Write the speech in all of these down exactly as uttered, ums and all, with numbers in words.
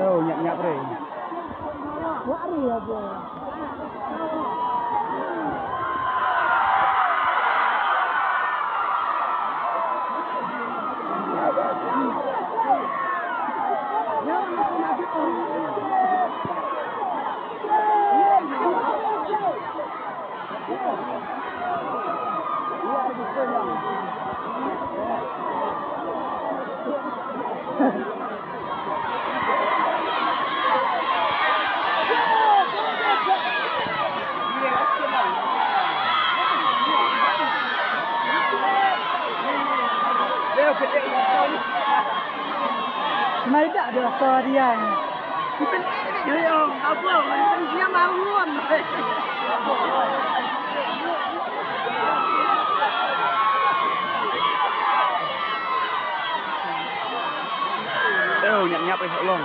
Oh, nyap nyap re. Sniper dia sorry ai. Teo nyap nyap eh long.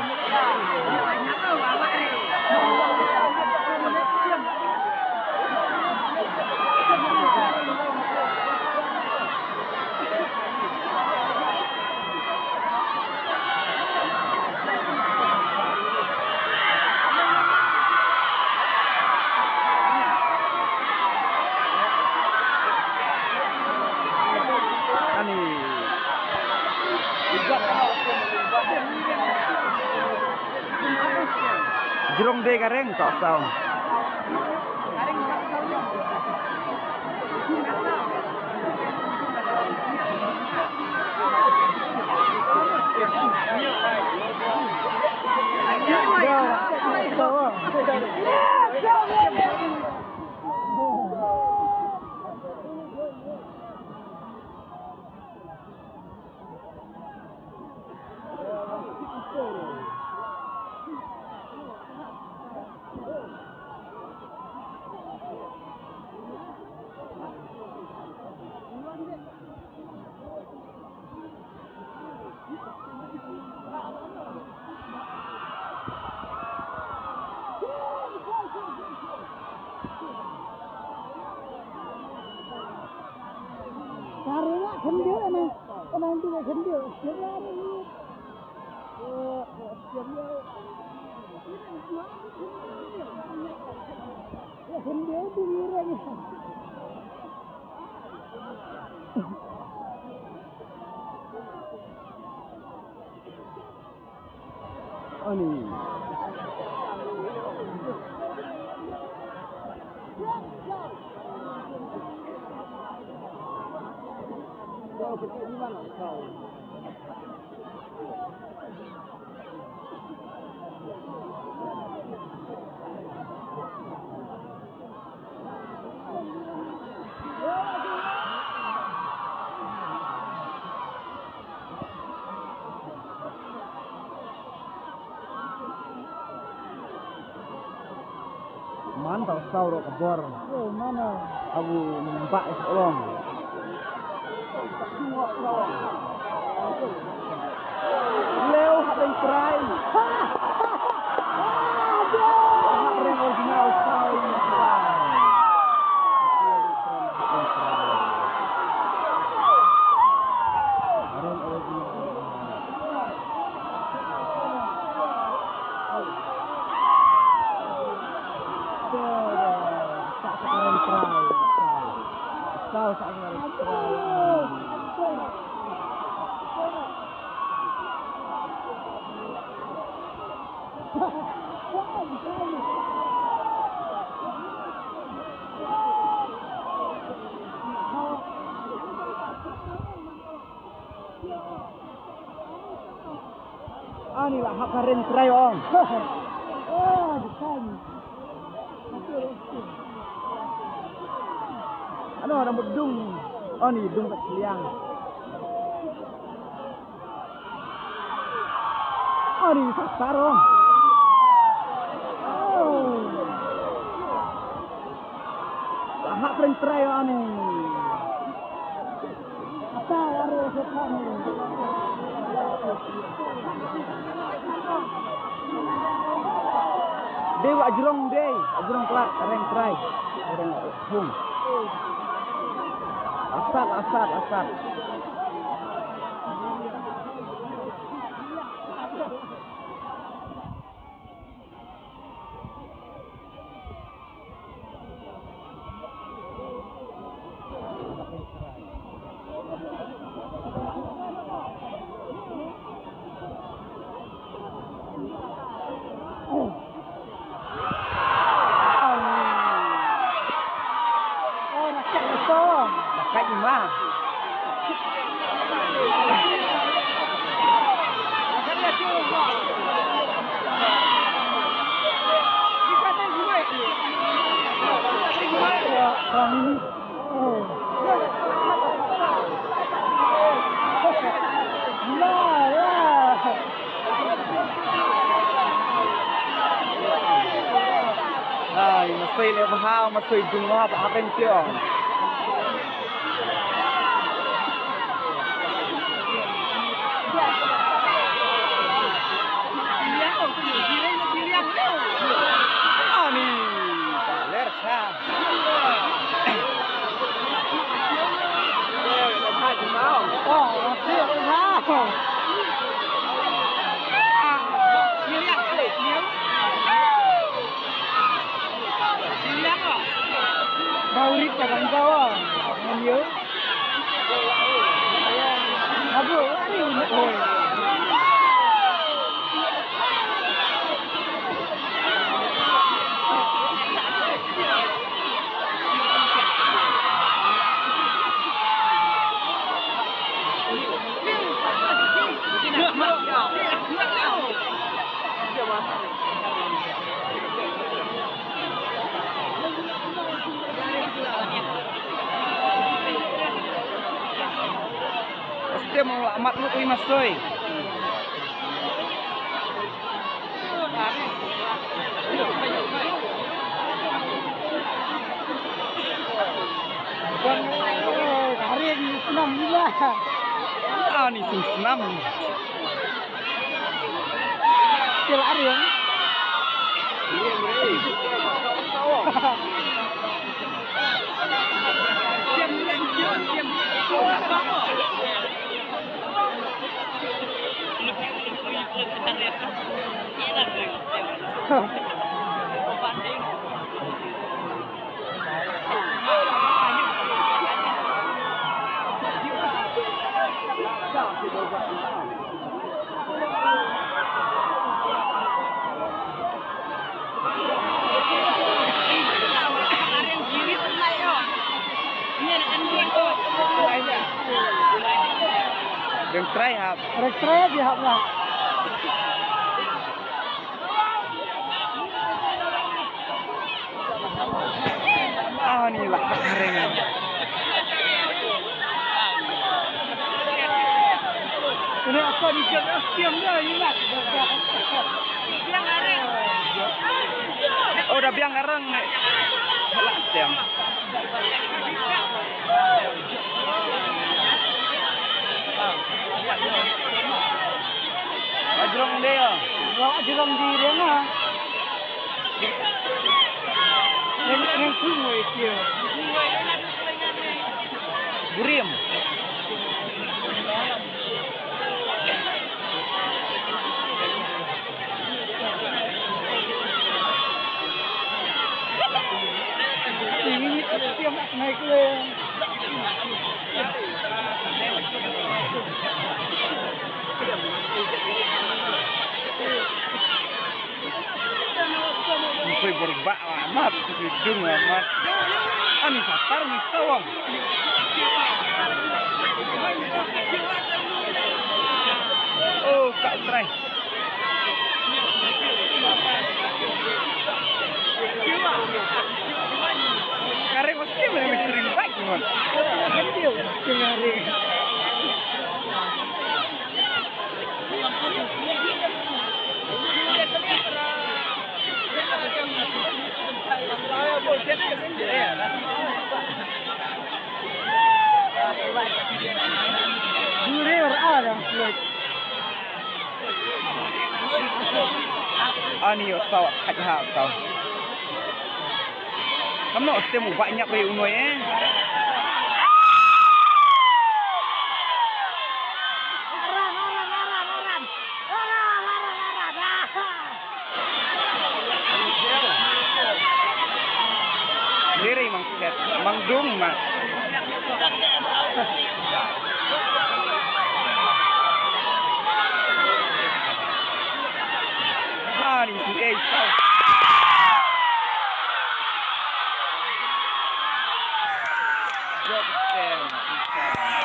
Ani. Jrong de ka reng tok saw. Ka rila khyndiat, nang, nang tu khyndiat. Khyndiat tu rila. Ani. Man tau saw ruh ka bor. Yo, man. Abu mbak is long. Leo hap ring try. Hap ring original saw. Ring original. Ani la hap ka ring try ong. Ano na mut dung. Ani dung ka liang. Ani sa tarong. Oh. Hap reng trai ani. Ata waru setan. Dei wa jrong dei, jrong kelak, reng trai. Reng hung. Asat, asat, asat. Ai, masoi le bha, masoi dunga ba akan tiong. Ani, ler sa. Baurit ka bang bawa. Ayo. Abu, lari. Oi. Stem la mat lut ui masoi. Bang, eh, hari ni senam ni lah. Ah, ni sung senam. Kira hari ya? Reng trai hap. Reng trai di hap lah. Ah, ni lah reng. Ini apa ni, jangan diam dah, ini lah. Oh, dah biang arang. Lah, diam. Ajrong dia. Ajrong di dia mah. Neng, neng kumoi dia. Burim. Ni soi berbak amat, ni soi dung amat. Ani satar ni sawang. Oh, ka trai. Kare mesti mana mesti ring baik mon. Kan dia, dia ring. Ani yo saw, haj ha saw. Kam no stem u ba nyap re u noi eh. Diri mang pet, mang dung mang. Ani su ei saw. Jump stand.